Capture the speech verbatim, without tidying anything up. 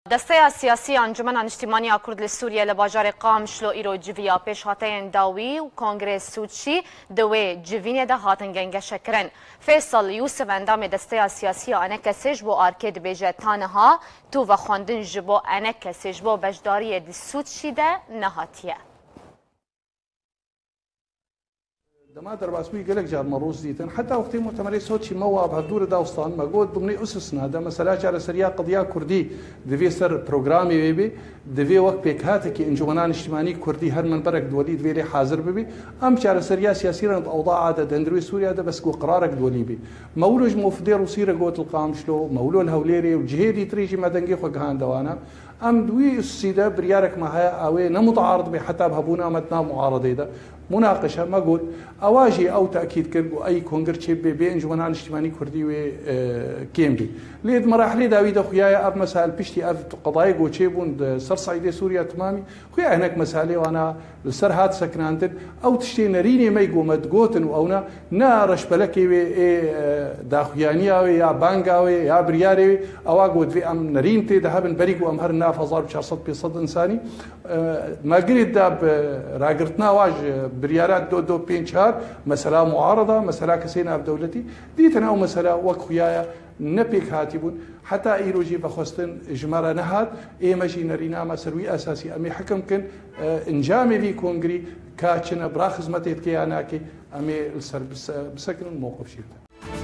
Desteya siyasî ya Encûmena Niştîmanî ya Kurd li Sûriyê li bajarê Qamişlo îro civiya pêşhateyên dawî û Kongrê Sûçî di wê civînê de hatin gengeşekirin. Fêsal Yûsif, endamê Desteya Siyasî ya Enekesê, ji bo ARKê dibêje, ta niha tu vexwendin ji bo Enekesê ji bo beşdariyê di Sûçî de nehatiye. Dema derbasbûyî gelek car me rûz dîtin. Heta wextê mutemerê Soçî me wa bi hevdû re da û stan, me got, bi binê usisna de mesela çareseriya qediya kurdî divê ser programê wê bê, divê wek pêkhatekî Encûmena Niştîmanî Kurdî her minberek di welî divê lê hazir bibî. Em çareseriya siyasî re di ewdaa de di hundirê Sûriya de bes ku qirarekî di welî bî. Me wilo ji mofidê Rûsî re got li Qamişlo, me wilo li Hewlêrê û cihê dîtirî jî me dengê xwe gihand wana. Em di wî usî de biryarek me heye, ew ê ne mutaard bê heta bi hebûna me di nav muaredê de. Munaqeşe me got, ewa jî ew tekîd kir ku ey kongir çêbibê bê Encûmena Niştîmanî Kurdî wê, e, kêm bî. Lê di merahilê dawî de xuyaye ev mesail piştî ev qedayê ku çêbûn di ser seydê Sûriya timamî, xuya hinek mesailê wana li ser hat sekinandin. Ew tiştê nerînê me ku me digotin û ewna ne reşbelekê wê ê, e, daxuyaniya wê ya banga wê ya biryarê wê, ewa ku divê em nerîn tê de hebin berî ku em herin nav hezar û çar sed pênc sed insanî. E, me girêt da bi ragirtina wa ji biryara do do pênc çar, mesela muarada, mesela kesê navdewletî, dîtin ew mesela wek xuya ye, ne pêk hatî bûn. Heta îro jî vexwestin ji me re nehat, ê me jî nerîna me ser wî esasî em ê hikim kin, e, encamê vî kongirî ka çi ne, bira xizmetê dike ya nake, em ê li ser bise-, bisekinin, mewqif jî bidin.